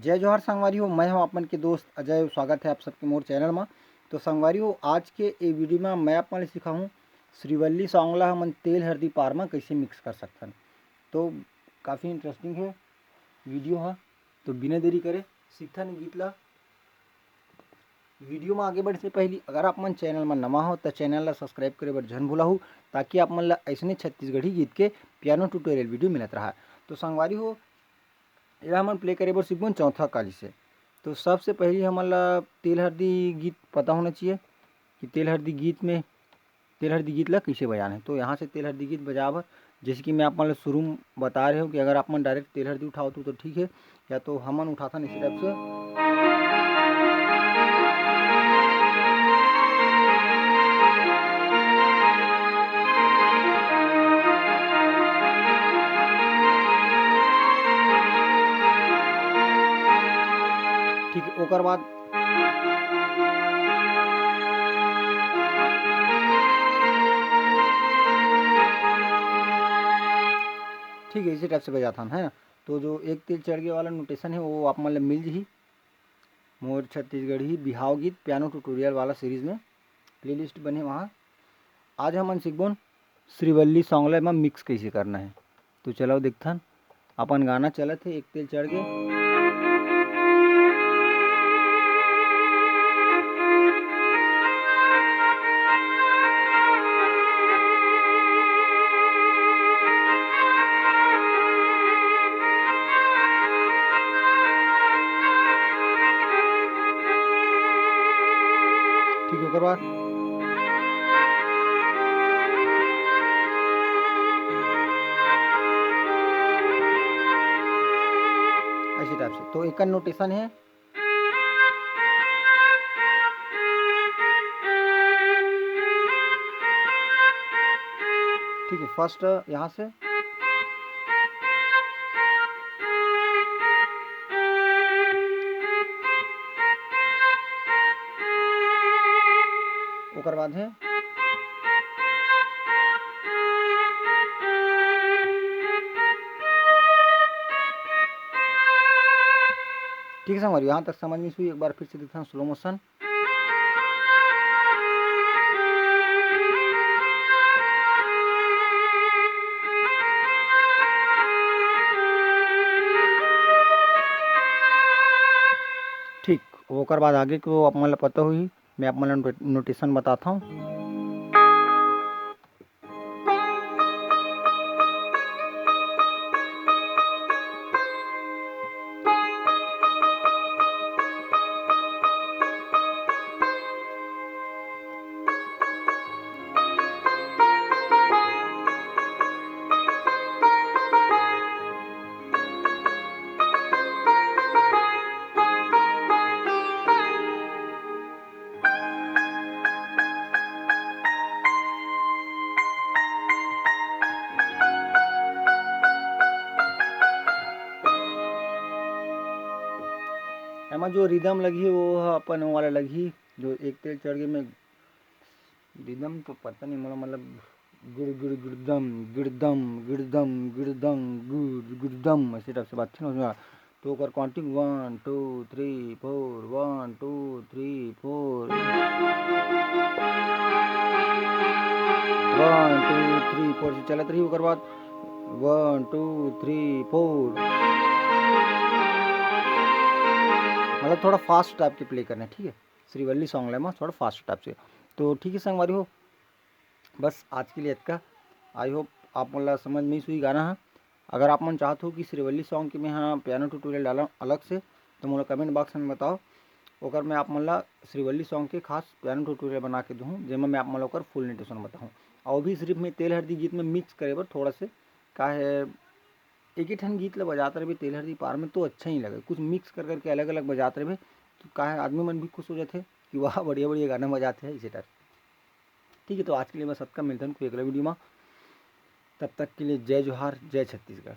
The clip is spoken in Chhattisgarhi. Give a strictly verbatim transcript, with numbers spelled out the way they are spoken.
जय जोहार संगवारी हो, मैं हूं आप मन के दोस्त अजय। स्वागत है आप सबके मोर चैनल मा। तो संगवारी हो, आज के ए वीडियो मा मैं आप मन ल सिखाहूं श्रीवल्ली सॉन्ग ला हमन तेल हरदी पार मा कइसे मिक्स कर सकथन। तो काफ़ी इंटरेस्टिंग है वीडियो हा, तो बिना देरी करे सीखथन गीत ला। वीडियो मा आगे बढ़े से पहली अगर आप मन चैनल मा नवा हो, त चैनल ला सब्सक्राइब करे बर झन भुलाहू, ताकि आप मन ला अइसने छत्तीसगढ़ी गीत के पियानो ट्यूटोरियल वीडियो मिलत रहा। तो संगवारी हो, एला हमन प्ले करे बर सीखबोन चौथा काली से। तो सबसे पहली हमन ला तेल हरदी गीत पता होना चाहिए कि तेल हरदी गीत में, तेल हरदी गीत ला कइसे बजाना है। तो यहाँ से तेल हरदी गीत बजाए बर, जैसे कि मैं आप मन ला शुरू में बता रहे हूँ कि अगर आप मन डायरेक्ट तेल हरदी उठाओ तो, तो ठीक है, या तो हमन उठाथन इसी टाइप से। ठीक है, ओकर बाद ठीक है, इसी टाइप से बजाथन, है ना। तो जो एक तेल चढ़ गे वाला नोटेशन है, वो आप मन ल मिल जही मोर छत्तीसगढ़ी बिहाव गीत पियानो ट्यूटोरियल वाला सीरीज में, प्लेलिस्ट बने वहाँ। आज हमन सीखबोन श्रीवल्ली सॉन्ग ला एमा मिक्स कइसे करना है। तो चलो देखथन, अपन गाना चलत है, एक तेल चढ़ गे। ठीक है, ओकर बाद ऐसे टाइप से। तो एकर नोटेशन है, ठीक है, फर्स्ट यहाँ से, ओकर बाद है, ठीक है संगवारी, यहाँ तक समझ में सुई। एक बार फिर से दिखता हूँ स्लो मोशन। ठीक, ओकर बाद आगे के वो आप मन ल पता होही, मैं आप मन ल नोटे-, नोटेशन बताता हूँ। एमा जो रिदम लगही, वो ह अपन वाला लगही, जो एक तेल चढ़ गे में रिदम तो पता नहीं मोला, मतलब गिड़ गिड़ गिड़दम गिड़दम गिड़दम गिड़दम गुड़ गिड़दम, ऐसे टाइप से बात थी ना उसमें। तो ओकर काउंटिंग वन टू थ्री फोर, वन टू थ्री फोर, वन टू थ्री फोर से चलत रही। ओकर बाद वन टू थ्री फोर, मतलब थोड़ा फास्ट टाइप के प्ले करना है, ठीक है। श्रीवल्ली सॉन्ग ला एमा थोड़ा फास्ट टाइप से। तो ठीक है संगवारी हो, बस आज के लिए इतना। आई होप आप मन ला समझ में ही सुई गाना है। अगर आप मन चाहत हो कि श्रीवल्ली सॉन्ग के मैं हाँ पियानो ट्यूटोरियल डाला अलग से, तो मोला कमेंट बॉक्स में बताओ, ओकर मैं आप मन ला श्रीवल्ली सॉन्ग के खास पियानो ट्यूटोरियल बना के दूँ, जेमा मैं आप मन ला ओकर फुल नोटेशन बताऊँ। और भी सिर्फ मैं तेल हरदी गीत में मिक्स करे बर थोड़ा से, का है, एक ही ठन गीत ला बजात रहिबे तेल हरदी पार में तो अच्छा ही लगे, कुछ मिक्स कर करके अलग अलग बजात रहिबे तो का है, आदमी मन भी खुश हो जाथे कि वाह बढ़िया बढ़िया गाना बजात है, इसे टाइप। ठीक है, तो आज के लिए बस अतका, मिलथन कोई अगला वीडियो में, तब तक के लिए जय जोहार, जय छत्तीसगढ़।